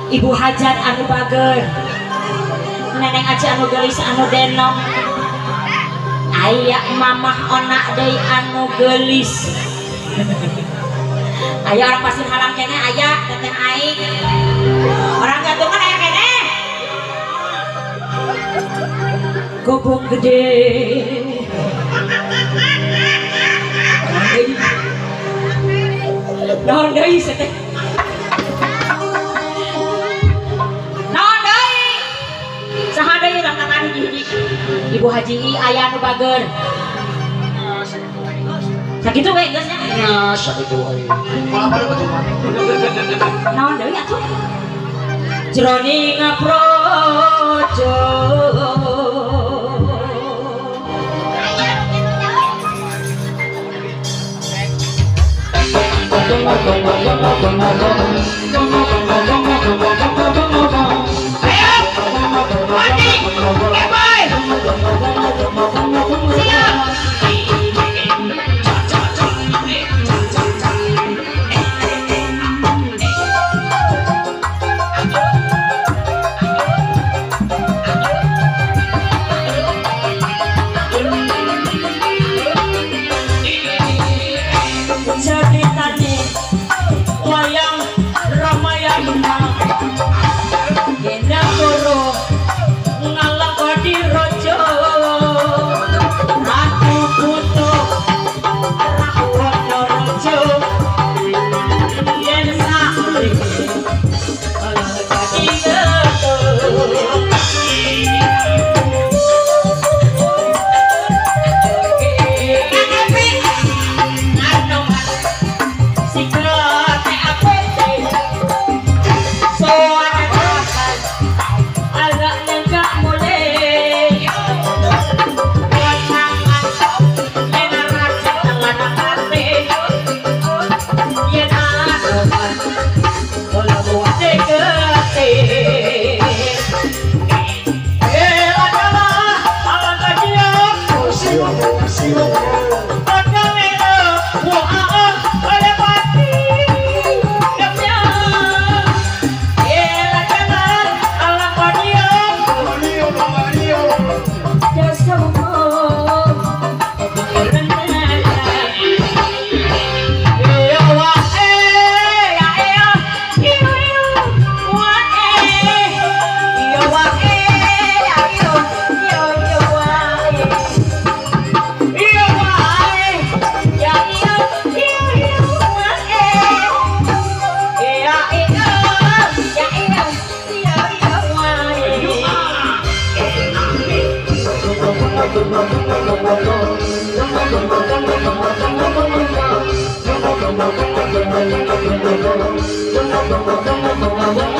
Ibu Hajat anu bager, Neneng Aci anu geulis anu denong, aya Mamah Ona deui anu geulis. Aya orang Pasir Halang kene aya teteh aing. Orang gantungan aya kene. Gobong gede. Naon deui seteh. Naon deui? Saha deui urang tangan hiji-hiji. Ibu Haji I aya anu bager. Sakitu we geus nya. Nya sakitu we. Naon deui atuh? Jroning praja. Ayo, mati, keboy, siap. Ceritane wayang Ramayana Gendapuro ngalakoni raja Ratu Kutu Rahwana raja yen sakri dadi Thank you.